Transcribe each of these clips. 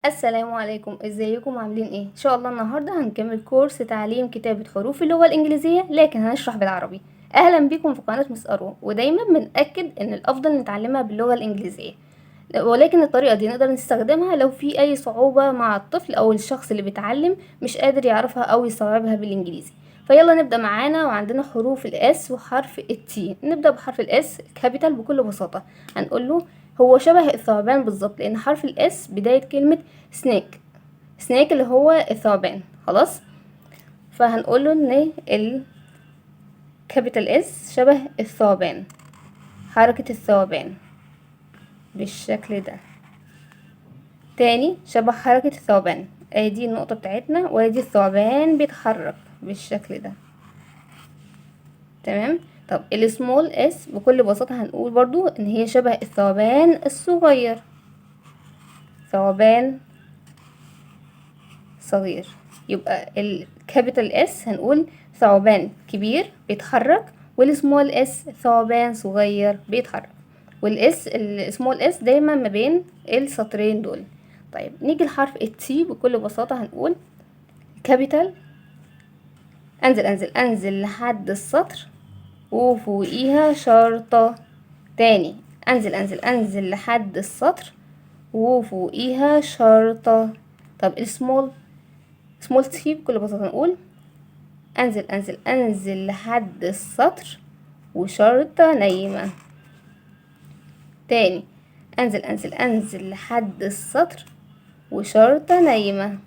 السلام عليكم، ازيكم؟ عاملين ايه؟ ان شاء الله النهارده هنكمل كورس تعليم كتابة حروف اللغة الانجليزية، لكن هنشرح بالعربي. اهلا بيكم في قناة مس اروى. ودايما بنأكد ان الافضل نتعلمها باللغة الانجليزية، ولكن الطريقة دي نقدر نستخدمها لو في اي صعوبة مع الطفل او الشخص اللي بيتعلم مش قادر يعرفها او يستوعبها بالانجليزي. فيلا نبدأ معانا، وعندنا حروف ال S وحرف ال T. نبدأ بحرف ال S capital. بكل بساطة هنقول له هو شبه الثعبان بالظبط، لان حرف ال S بداية كلمة snake، snake اللي هو الثعبان. خلاص، فهنقول له ان ال capital S شبه الثعبان، حركة الثعبان بالشكل ده. تاني، شبه حركة الثعبان، ادي النقطة بتاعتنا وادي الثعبان بيتحرك بالشكل ده. تمام. طب ال small s بكل بساطة هنقول برضو ان هي شبه الثعبان الصغير، ثعبان صغير. يبقى ال capital S هنقول ثعبان كبير بيتحرك، وال small s ثعبان صغير بيتحرك، وال s ال small s دايما ما بين السطرين دول. طيب نيجي لحرف ال T. بكل بساطة هنقول capital، انزل انزل انزل لحد السطر وفوقيها شرطة. تاني، انزل انزل انزل لحد السطر وفوقيها شرطة. طب ال small small t بكل بساطة نقول انزل انزل انزل لحد السطر وشرطة نايمة. تاني، انزل انزل انزل لحد السطر وشرطة نايمة.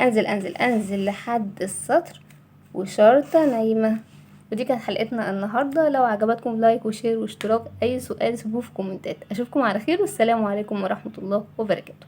انزل انزل انزل لحد السطر وشرطة نايمة. ودي كانت حلقتنا النهاردة. لو عجبتكم like و share واشتراك، اي سؤال سيبوه في كومنتات. اشوفكم على خير، والسلام عليكم ورحمة الله وبركاته.